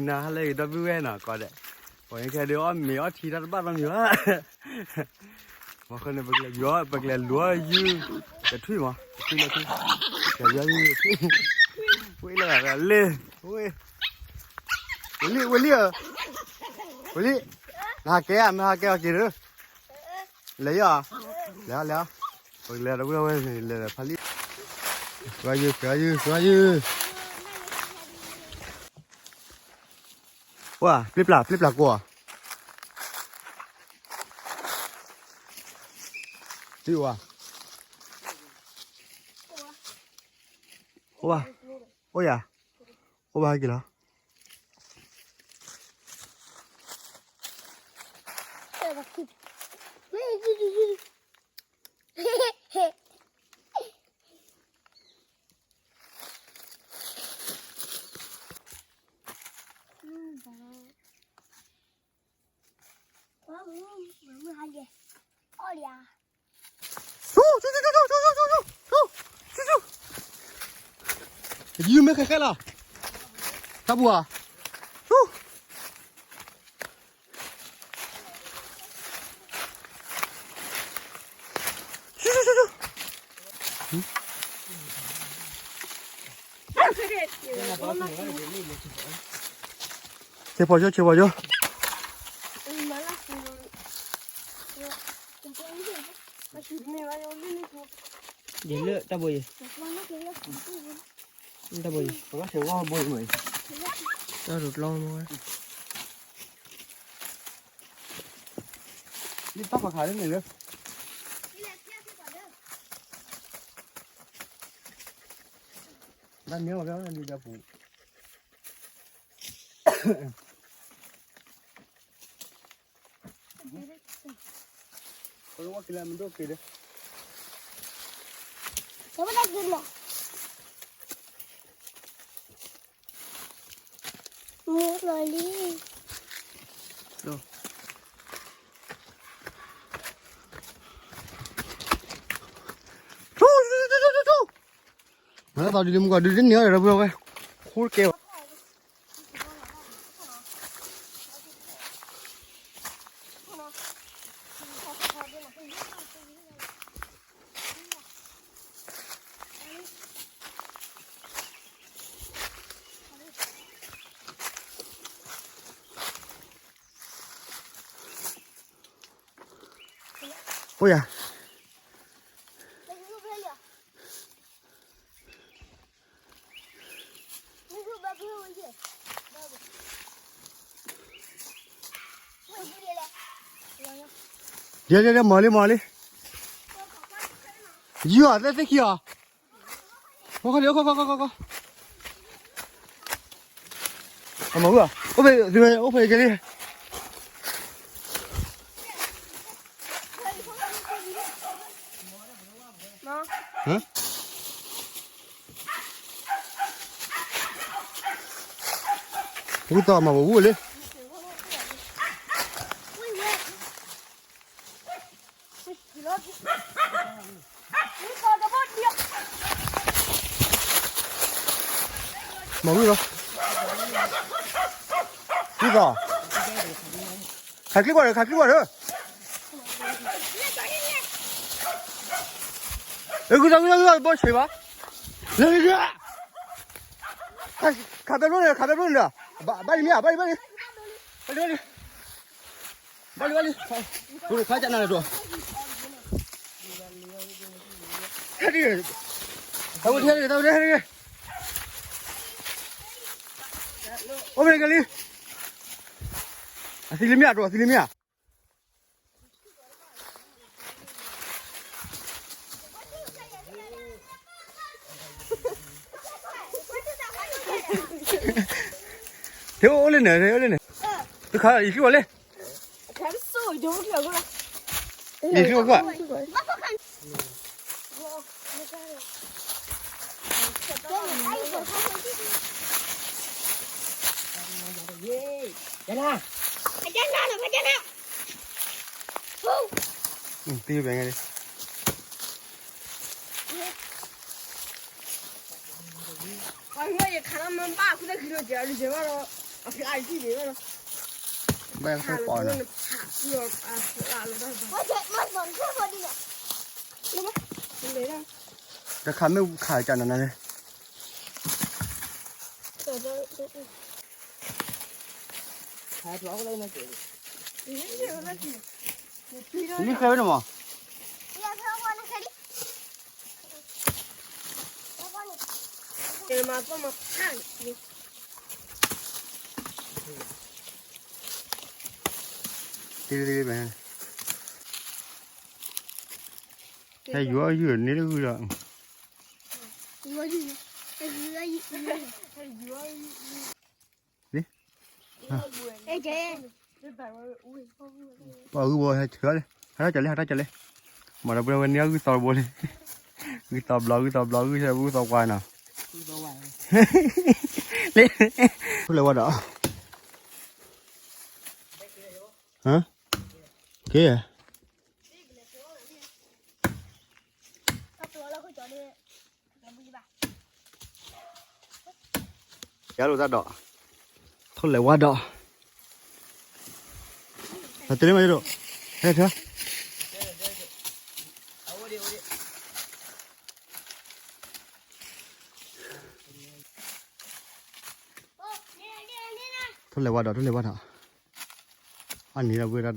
နၤဟါလၢအဂ့ၤ ဒီပုၢ်ဝဲၢ်နီၤ ကိးဒဲး, ပှၤခဲဒုးအီၣ်မ့ၤအီထံတၢ်တဘၣ်နီတမံၤဘၣ်. မ့ၢ်ဃီန့ၣ် ပကလဲၤယူၤ ပကလဲၤလူၤယုၢ် ကထွံၣ်မး ကထွံၣ်လၢထွံၣ် ကယူၤယုၢ် ဝံၤလၢလၢ ဝံၤလံ ဝံၤလံဧၢ, ဝံၤလံ, နဟးကဲဧါ မ့ၢ်ဟးကဲအီၤက့ၤဒီး, လဲၤယီၤ, လဲၤလဲၤ, ပကလဲၤဒီပုၢ်ဝဲၢ်န့ၣ် လဲၤဖးလံ, ကယူၤ ကယူၤ ကယူၤ ဝါ ပျ့ပျၢ် ပျ့ပျၢ်ကိး, တံၢ်ဝါ, အိၣ်ဘၣ်, အိၣ်ယၤ, အိၣ်ဘၣ်ဟဲက့ၤလီၤ. ယူၤမ့ၢ်ခဲခဲလီၤ, တၢ်ပူၤဧါ, ဆဲးဖီၣ်ဆိ ဆဲးဖီၣ်ဆိ, ယလၢတၢ်ဘိယံၤ, တၢ်ဘိယံၤ, တၢ်ဘိကျီမ့ၢ်, လံတၢ်ဖးခးလၢန့ၣ်လၢ တၢ်မ့ၢ်ဝဲဒၣ်လံဒီးပူၤ ကလဝကလမဒိက့ၤဒီး ကဘၣ်က့ၤလီၤ, မူလီၤလံ, မၤလၢသီဒုးလံမူကီၢ်ဒုးတန့ၢ်အီၤဒီး ပဝဲ ခိၣ်တကဲဘၣ် အိၣ်ယၤ ဒဲဒဲဒဲ မၤလံ မၤလံ, ယုၢ်အီၤ သ့ၣ်ခံအီၤ, ခီခီခီခီခီခီ, အမၤဝံၤအီၤ အိၣ်ဖဲ အိၣ်ဖဲကဲလံ ဝံသးမၤဝဲဝံၤလံ, မၤဝံၤလီၤ, ဝံသး, ခးကျံကွၢ်ဒီး ခးကျံကွၢ်ဒီး ဂုၢ်သီး ဂုၢ်သီး ဂုၢ်သီး ဘီဆံးဘၣ်, လၢလၢ, ခးပဲဘျိန့ၣ် ခးပဲဘျိန့ၣ်ဒီး, ဘၣ်လံမ့ၢ်ဧါ ဘၣ်လံ ဘၣ်လံ, ဘၣ်လံ ဘၣ်လံ, ဘၣ်လံ ဘၣ်လံ, ဖိဒိၣ်ခါကနၤလၢၤဒီး, ဟဲဒ်, တၢ်ဝဲဟဲဒ် တၢ်ဝဲဟဲဒ်, အိၣ်မ့ၢ်ကလံ, အသံလံမ့ၢ်ဧါ တအိၣ် အသံလံမ့ၢ်ဧါ. တဲအိၣ်လၢန့ၣ် တဲအိၣ်လၢန့ၣ်, တခါ ယခံဝဲလဲၣ်, ယခံဝဲကွၢ်, ယနၤ, သံဘဲငယ်လံ, ပှၤမ့ၢ်ယခါလီၤမ့ၢ်ဘၣ် ခုတၢ်ခံလီၤ ကဲလီၤ ယကဲဘၣ်လီၤ. ဘၣ်ဃဲပီၤနီၤ, တခးမ့ၣ်ခးကနၤနၤန့ၣ်, လံဃဲဝဲန့ၣ်မး, ဟဲယွၤယုၢ်န့ၣ်တဂုၢ်ဒီး, ပှၤဂုၢ်ဘိ ဟဲထီၣ်ကၠီၤလံ ဟဲထီၣ်ကၠီၤလံ, မၤဒီးပဝဲန့ၢ်ဂုၢ်သီတဘိလံ, ဂုၢ်သီဘျီ ဂုၢ်သီဘျီ ဂုၢ်သီဂုၢ်သီကွၢ်နီၤ, လၢ, ဖုလဲၤဝါဒီး, က့ၤ ယၤလိာ်သးဒီး, ထိၣ်လဲၤဝါဒီး, တလ့မးယဒိၣ်, ဟဲထီၣ်, ထိၣ်လဲၤဝါဒီး ထိၣ်လဲၤဝါဒီး, အန့ၣ်ဒီးဝဲဒၣ်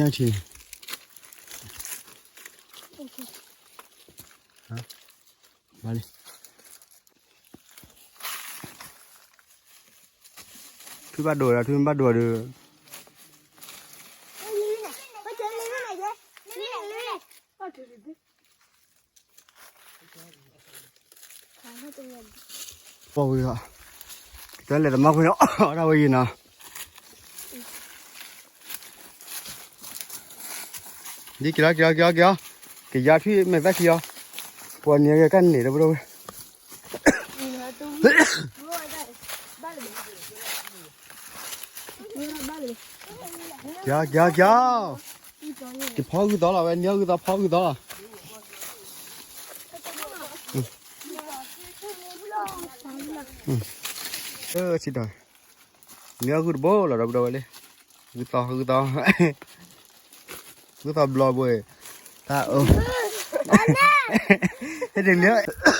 ဒီး, အဝဲတ့ၢ်ဒီးညါထံၣ်န့ၣ်, ဘၣ်လံ ထွံၣ်ဘၣ်ဒိဒီး ထွံၣ်ဘၣ်ဒိဒီး, ပီၢ်ဝံၤဒီး, ကတၢၢ်လဲၤသမါခွံနီၤ အီၣ်ဒၣ်ဝဲယံၤနီၤ, ဒ်က့ၤလီၤ က့ၤလီၤ က့ၤလီၤ က့ၤလီၤ, ကယၤထွံၣ်မဲာ်သၣ်ခံအီၤ, ပှၤန့ၣ်ကဲကန့ၣ်ဒီးပဒိၣ်ဝဲ က့ၤ က့ၤ က့ၤ, က့ၤဖီဂုၢ်သီလီၤဝဲ နံၤအီၣ်ဂုၢ်သီဖီဂုၢ်သီလီၤ, စံးဒီး, နံၤအီၣ်ဂုၢ်တဘိလီၤဒီးပဒိၣ်ဝဲလံ, ဂုၢ်သီ ဂုၢ်သီ ဂုၢ်သီဘျီဘိ, တၢ်အၢ, ဟဲတလံ,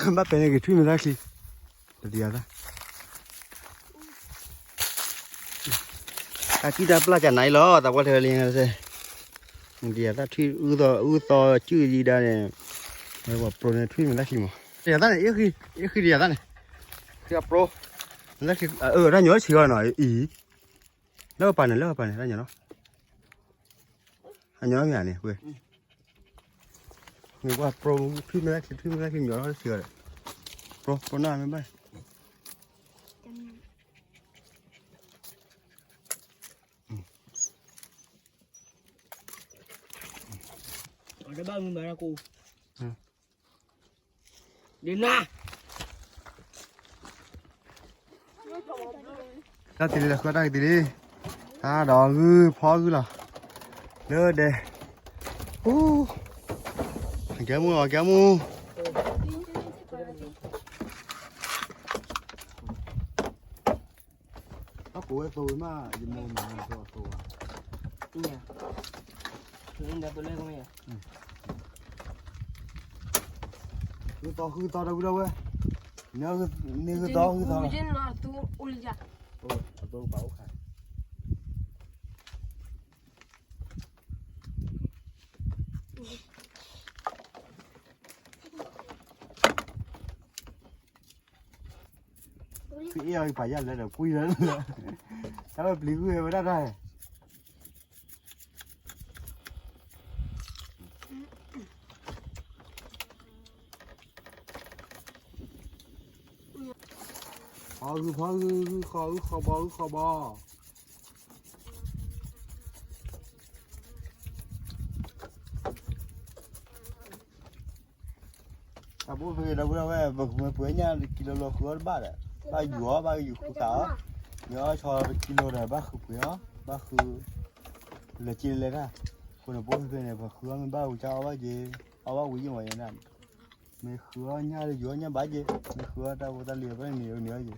ဘၣ်ပဲာ်န့ၢ်က့ၤထွံၣ်မဲာ်သၣ်ချံ, တဒံးယၤသၣ် တၢ်ကံၣ်တၢ်ပျၢ်ကနၤအံၤလီၤ သးပှၢ်ထဲဝဲလံ, ဒံးယၤသၣ်ထွံၣ် အုၣ်သီ အုၣ်သီစုၣ်ယံၤဒၣ်န့ၣ်, ဝဲပှၤပျိန့ၣ်ထွံၣ်မဲာ်သၣ်ချံမး, တယၤသၣ်န့ၣ် အ့ၣ်ဃံ အ့ၣ်ဃံတယၤသၣ်န့ၣ်, ဃံအပျိ, မဲာ်သၣ်ချံ အၢ တၢ်ညီဆံးအီၤနီၤ အံၤ, လၢပၢ်န့ၣ် လၢပၢ်န့ၣ် တၢ်ညီနီၤ, အညီမ့ၢ်ဧါန့ၣ်ဝဲ မ့ၢ်ပှၤပျိ ထွံၣ်မဲာ်သၣ်ချံ ထွံၣ်မဲာ်သၣ်ချံ ညီလီၤဆံးအီၤဒီး, ပျိ ပျိနၢ်မ့ၢ်ဘၣ်, အတဘၣ်မုာ်မးနီၤကိး, ဒ်နၤ တၢ်တံၤလံ လၢဃုတၢ်ကတံၤလံ, တၢ်ဒီးဂုၢ်ဖီဂုၢ်လီၤ, လၢဒဲ, အိ, ကဲမူလီၤ ကဲမူ, အကိးဝဲသိဝဲမး ယမိၢ်မၤသိအသိဝဲ, ဂုၢ်သီဂုၢ်သီဒီပုၢ်ဒီဝဲၢ်, န့ၢ်ဂုၢ်သီဂုၢ်သီလီၤ, အသိပာ်အိၣ်ခါ ဖံအ့ၣ်အီၤပာ်ယၢ်လဲၤဒီးကွံာ်လၢ, တၢ်ဝဲပျံၤဂုၢ်ဝဲဒၣ်တၢ်, ဖီဂုၢ်ဖီဂုၢ် ဂုၢ်ဃီဂုၢ်ဃီဘီ ဂုၢ်ဃီဘီ တၢ်ဘိဖဲဒီပုၢ်ဒီဝဲၢ် ပကမ့ၢ်ပှ့ၤညၣ်တကံလိလီၤဃုအီၤတဘၣ်ဒီး ဘၣ်ယူၤအီၤ ဘၣ်ယူၤဃုသးအီၤ, ယီၤဆီတကံလိဒီး ဘၣ်ဃုပှ့ၤအီၤ ဘၣ်ဃု လဲၤက့ၤလဲၤတၢ်, အဃိန့ၣ် ဘိဖဲဖဲန့ၣ် ပဃုအီၤမ့ၢ်ဘၣ်ဝံၤကၢ်အီၣ်ဘၣ်က့ၤ, အီၣ်ဘၣ်ဝံၤယံာ်မးယဲဒၣ်, မ့ၢ်ဃုအီၤညၣ်ဒီးယူၤအီၤညၣ်ဘၣ်က့ၤ, မ့ၢ်ဃုအီၤတၢ်ဖိတၢ်လံၤဘၣ်န့ၣ်န့ၢ်အီၤက့ၤ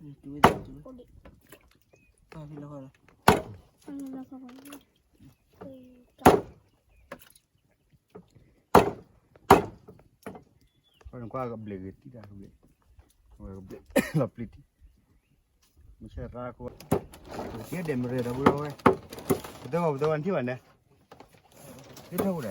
တူၢ်ဝဲဒၣ်တူၢ်ဝဲ, အိၣ်ဒံး, တၢ်ဖံးလီၤဃီလီၤ, ကွၢ်ကဘျဲးဂ့ၤတံၢ်တၢ်ကဘျဲး, ဝဲကဘျဲးလီၤပျံၤတံၢ်, မ့ၢ်ဆဲရၣ်ခိၣ်, ကဒဲးမရၢဒီပုၢ်ဒီဝဲၢ်, ပသၢဂီၤပသၢဂီၤနထံၣ်ဘၣ်န့ၣ်, ဒ်ထီၣ်ပူၤဒီး ဒ်ဧါ,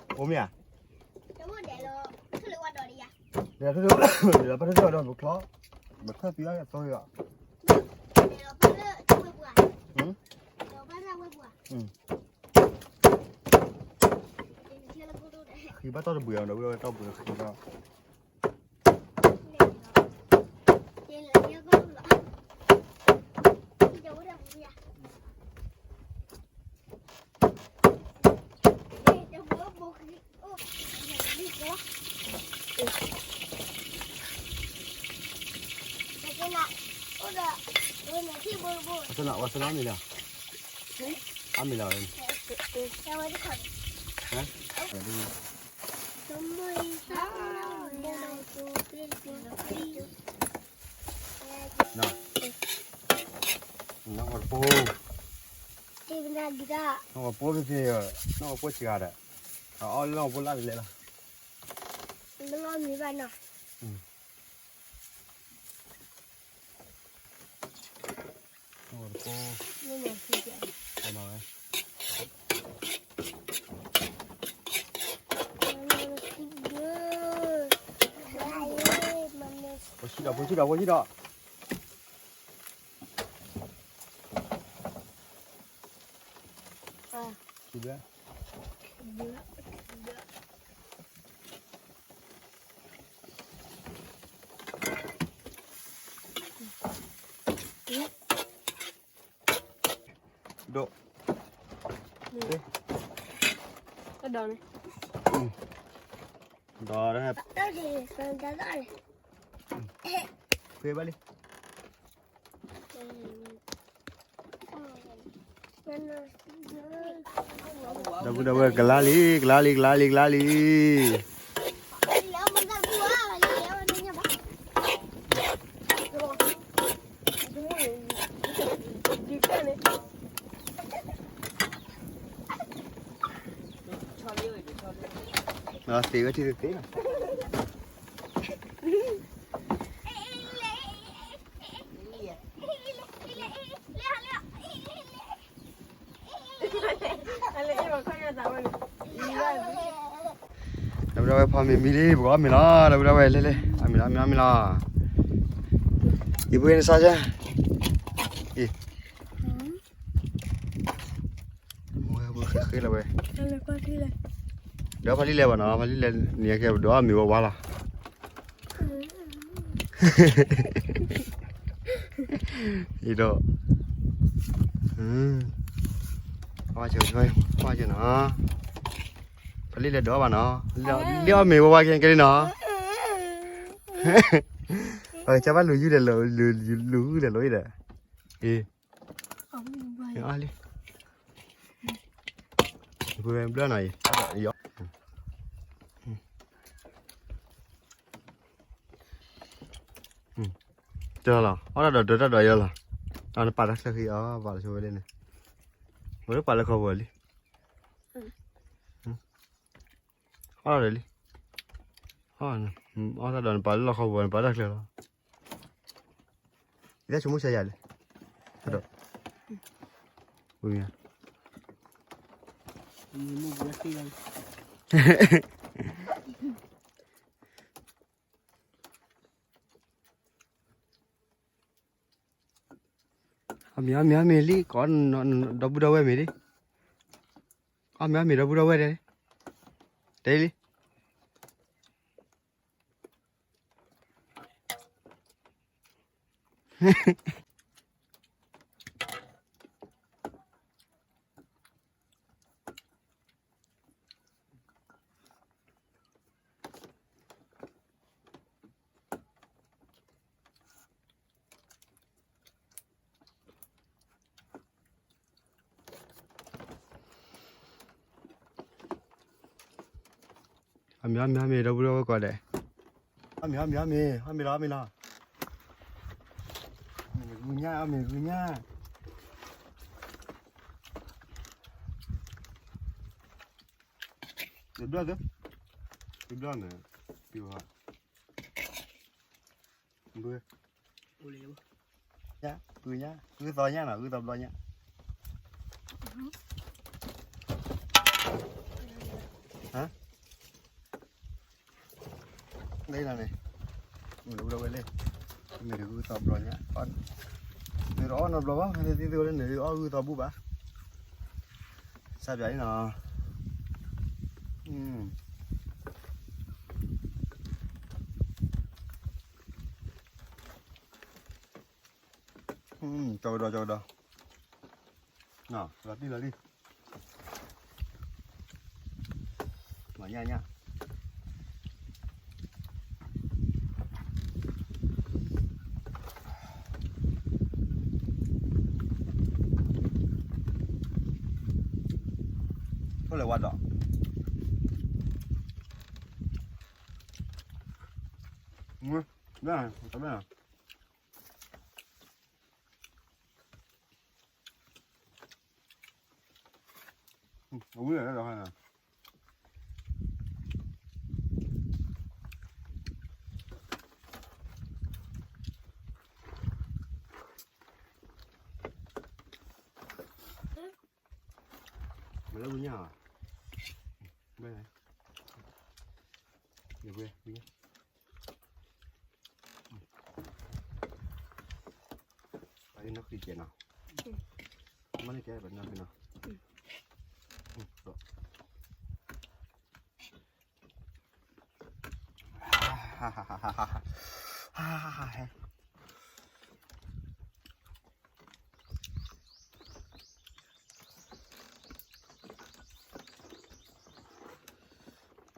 အိၣ်မ့ၢ်ဧါ, ဒ်လၢပထထဒီးပချီ, ပခၢၣ်သံအသီဂီၤ, ဃံဘၣ်တီၢ်တဘှံးအီၤဒီး ဝဲတီၢ်ဘှံးဃံဒီး ဝါစလါမ့ၢ်လီၤ, အမ့ၢ်လီၤ, နီၢ်ကီၢ်တပိ, နီၢ်ကီၢ်တပိဖဲဖဲ, နီၢ်ကီၢ်ပိစှၤဂၤဒီး, အအီၣ်လၢနီၢ်ကီၢ်ပိလၢ်လဲၣ်လီၤ, ဘလီမံၤဘၣ်နီၤ, နီၢ်ကီၢ်တပိ, မ့ၢ်နီၤ, ဖိဆံးဒီး ဖိဆံးဒီး ဖိဆံးဒီး, ဒိၣ်, ဒီး, ဒီး, တၢ်, တၢ်, တၢ်, ဖဲဘၣ်လံ. ဒီပုၢ်ဒီဝဲၢ်ကလါလံ, ကလါလံ, ကလါလံ, ကလါလံ. သ့ဝဲထံသ့လီၤ. ဒီပုၢ်ဒီဝဲၢ်ဖီမ့ၤမံလံ, ပကအီၣ်မ့ၤလီၤ, ဒီပုၢ်ဒီဝဲၢ်လဲၣ်လဲၣ်, အီၣ်မ့ၤလီၤ, အီၣ်မ့ၤလီၤ. ယပုၢ်နစါစၢ်, အံၤ ဝဲဃ့လီၤဝဲ, ဒီးဖါလံလဲၣ်ဘၣ်နီၤ, ဖါလံလဲၣ်န့ၣ်ကဲဒီးအီၣ်မ့ၤဝဲဝါလီၤ. အံၤဒီး, ကွၢ်က့ၤ, ကွၢ်က့ၤနီၤ, ဖါလံလဲၣ်ဒီးဘၣ်နီၤ, လၢအီၣ်မ့ၤဝဲဝါကဲကဲလံနီၤ. ကဘၣ်လူၤယုၢ်ဒီး, လူၤယုၢ်ဒီးလီၤအံၤဒီး, အံၤ အီၣ်လံ, ဘျၢနီၤအံၤ, တလီၤ, အီၣ်တၢ်ဒီးတၢ်ဒီးယလီၤ, နပာ်တၢ်ချၢဃံအီၤ ပာ်လီၤဆိဝဲလၢန့ၣ်, ဝဲလၢပာ်လၢခီပူၤလံ, အီၣ်လီၤဒီးလံ, အီၣ်တၢ်ဒီးနပာ်လၢလီၢ်ခီပူၤ နပာ်တၢ်ချၢလီၤ. ယတၢ်ဆိကမိၣ်ဆဲးယၤလဲၣ်, တၢ်ဒီး, ဝံၤမ့ၢ် အီၣ်မ့ၤ အီၣ်မ့ၤ အီၣ်မ့ၤလံ, ကိးဒီပုၢ်ဒီဝဲၢ်မ့ၤလံ, အီၣ်မ့ၤ အီၣ်မ့ၤ ဒီပုၢ်ဒီဝဲၢ်တဲ, တဲလံ. အီၣ်မ့ၤ အီၣ်မ့ၤ အီၣ်မ့ၤ ဒီပုၢ်ဒီဝဲၢ်ကိးဂၤဒဲး, အီၣ်မ့ၤ အီၣ်မ့ၤ အီၣ်မ့ၤ, အီၣ်မ့ၤလီၤ အီၣ်မ့ၤလီၤ, အီၣ်မ့ၤဂုာ်ညၣ် အီၣ်မ့ၤဂုာ်ညၣ်, တဘျီသၢ, တဘျီန့ၣ်, ဘု ညၣ် ဂုာ်ညၣ် ဂုာ်သီညၣ်နီၤ ဂုာ်သီဘျီညၣ်, လၢန့ၣ်, မ့ၢ်ဒီးဝဲလၢ, မ့ၢ်တဂုာ်သီဘျီညၣ်, မ့ၢ်တအီၣ်နီတဘျီဘၣ် မ့ၢ်သံသ့ဝဲလၢန့ၣ် အီၣ်ဂုာ်သီဘူၣ်ဘၣ်, စၢ်ပၠးအံၤနီၤ, ကၠီကဒီး ကၠီကဒီး, လီၤတံၢ်လီၤလံ, မၤညၣ်ညၣ်, ထိၣ်လဲၤဝါဒီး, တဘၣ်နီၤ, အဝံၤလီၤဒီး, မ့ၢ်လၢဝံၤညါ, ဘဲ, ယဝဲ, ဝံၤညါ. ပှၤကနီၣ်ဃံကဲနီၤ, မ့ၢ်န့ၣ်ကဲပှၤကနီၣ်ဃံနီၤ,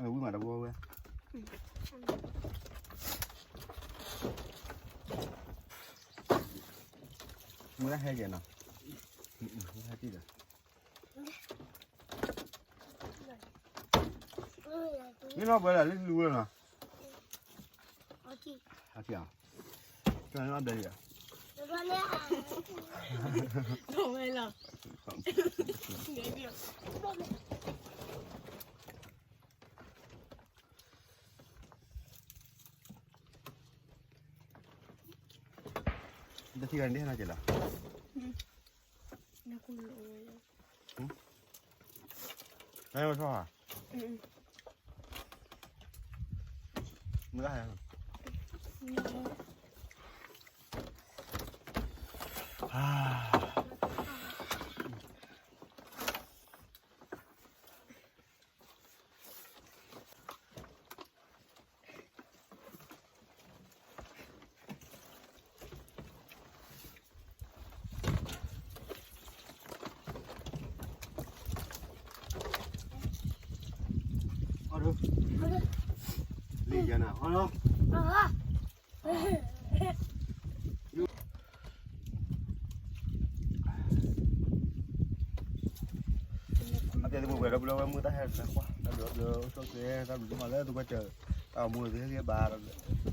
ဝံၤမးတဘိဝဲ, မုၢ်ဟဲကဲနီၤ, ဟဲကဲဒီး, မ့ၢ်လီၤဘၢလၢလူဝဲနီၤ, အထံၣ်, ကဘၣ်လီၤ, တထံၣ်ဂၤန့ၣ် ဟဲနီၤက့ၤလီၤ, နဝဲထီၣ်ဧါ, မုၢ်ဟဲ လံယၤနၤ, အီလီၤ, အတဲသကိးဝဲဒီး ဘျီဝဲမုၢ်တၢ်ဟဲလၢကွၢ် တၢ်ဘျီဘျီအိၣ်ဆိၣ်ကဲ တၢ်ဘျုးဒိၣ်မးလၢသုကွၢ်စၢၤ တၢ်အိၣ်မူသုဟဲက့ၤဘၣ်ဒီး